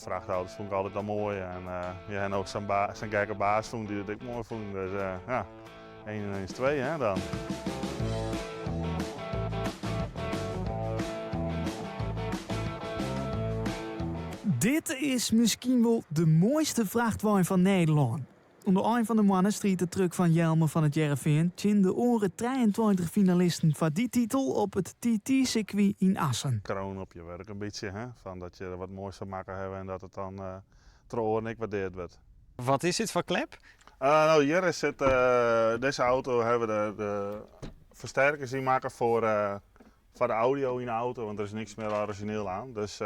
Frachtauto's fûn ik altyd al moai en ja, en ook sa'n sa'n gekke baas fûn dy't it ek moai fûn. Dus ja, één en één is twee hè dan. Dit is miskien wol de moaiste frachtwein fan Nederlân. Oan de ein fan de moanne striidt de truck fan Jelmer fan It Hearrenfean tsjin de oare 23 finalisten foar dy titel op it TT-sirkwy yn Assen. Kroon op je wurk in bytsje, hè? Fan dat je der wat moais fan makke hawwe en dat it dan troch oaren ek waardeard wurdt. Wat is dit foar klep? No, hjir is it, dizze auto hawwe we de fersterkers yn makke foar foar de audio yn de auto, want der is niks mear orizjineel aan. Dus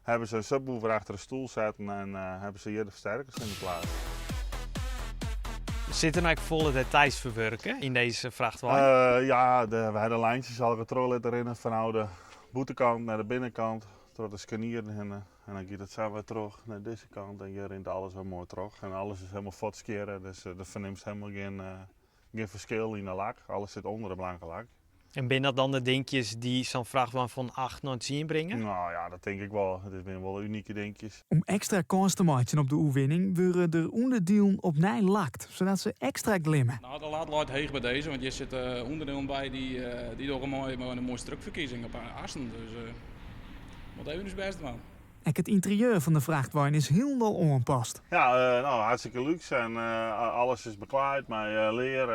hawwe se in subwoofer achter de stoel setten en hawwe se hjir de fersterkers yn de plaats. Sitte der ek folle details ferwurke yn dizze frachtwein? Ja, we hawwe de lijntjes al troch litte rinnen fanôf de bûtenkant nei de binnenkant, troch de skernieren hinne. En dan giet it sa wer troch nei dizze kant en hjir rint alles wer moai troch. En alles is helemaal fuortskjirre, dus der fernimst helemaal gjin ferskil yn de lak. Alles sit ûnder de blanke lak. En binne dat dan de dinkjes dy't sa'n frachtwein fan 8 nei 10 bringe? No ja, dat tink ik wol. It binne wol unike dinkjes. Om ekstra kâns te meitsjen op de oerwinning wurde der ûnderdielen opnij lakt, sadat se ekstra glimme. No, de lat leit heech by dizze, want hjir sitte ûnderdielen by dy't dogge mei mei de moaiste truckferkiezing op Assen. Dus we moatte even ús bêst dwaan. Ek it ynterieur fan de frachtwein is hielendal oanpast. Ja, no, hartstikke lúks en alles is beklaaid mei lear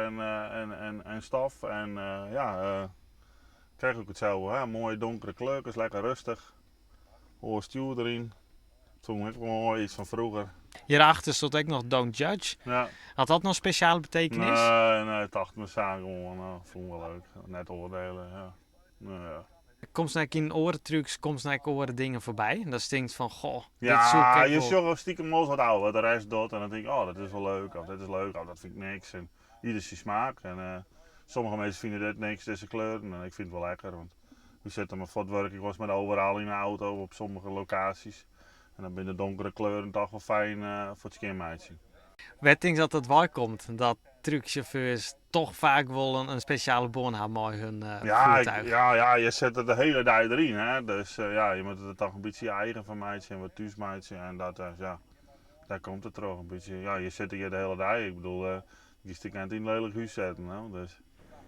en stof en ja, krijg ik it sels, hè, moaie donkere kleurkes, lekker rêstich. Oar stjoer deryn. Fûn ik moai, iets fan froeger. Hjirachter stiet ek noch Don't Judge. Ja. Hat dat noch spesjale betekenis? Nee, nee, tocht me sa gewoan, no, fûn wol leuk. Net oardiele, ja. No, ja. Komst ek yn oare trucks, komst ek oare dingen foarby? En dan tinkst fan, goh, dit Ja, soe ik ek je wol. sjogge stiekem wolris wat ôf, wat de rest docht. En dan tink ik, oh, dat is wol leuk, of dat is leuk, of dat fyn ik niks. En ieder syn smaak. En sommige minsken fine dit niks, dizze kleuren. En ik fyn it wol lekker, want we sitte mei fuotwurk, ik was mei de overal yn de auto op sommige lokaasjes. En dan binne de donkere kleuren toch wol fijn foar it skjinmeitsjen. Wêr tinkst dat dat wei komt? Dat trucksjauffeurs toch faak wol in spesjale bân ha mei hun Ja, voertuig? ja, ja, je sitte der de hiele dei deryn, hè. Dus ja, je moatte der toch in bytsje je eigen fan meitsje en wat thús meitsje. En dat, ja, dêr komt it troch in bytsje. Ja, je sitte hjir de hiele dei. Ik bedoel, je giest ek net yn in lelik hús setten, hè. Dus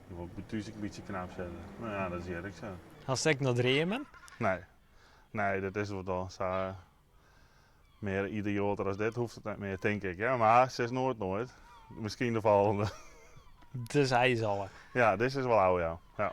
je wol thús ek in bytsje knap sette. No ja, dat is hjir ek sa. Hast ek noch dreamen? Nee. Nee, dat is wol dan sa. Mear idioater as dit hoecht it net mear, tink ik. Ja, mar sis noait noait. Miskien de folgjende. Dus hy is al. Ja, dizze is wol ôf, ja. Ja.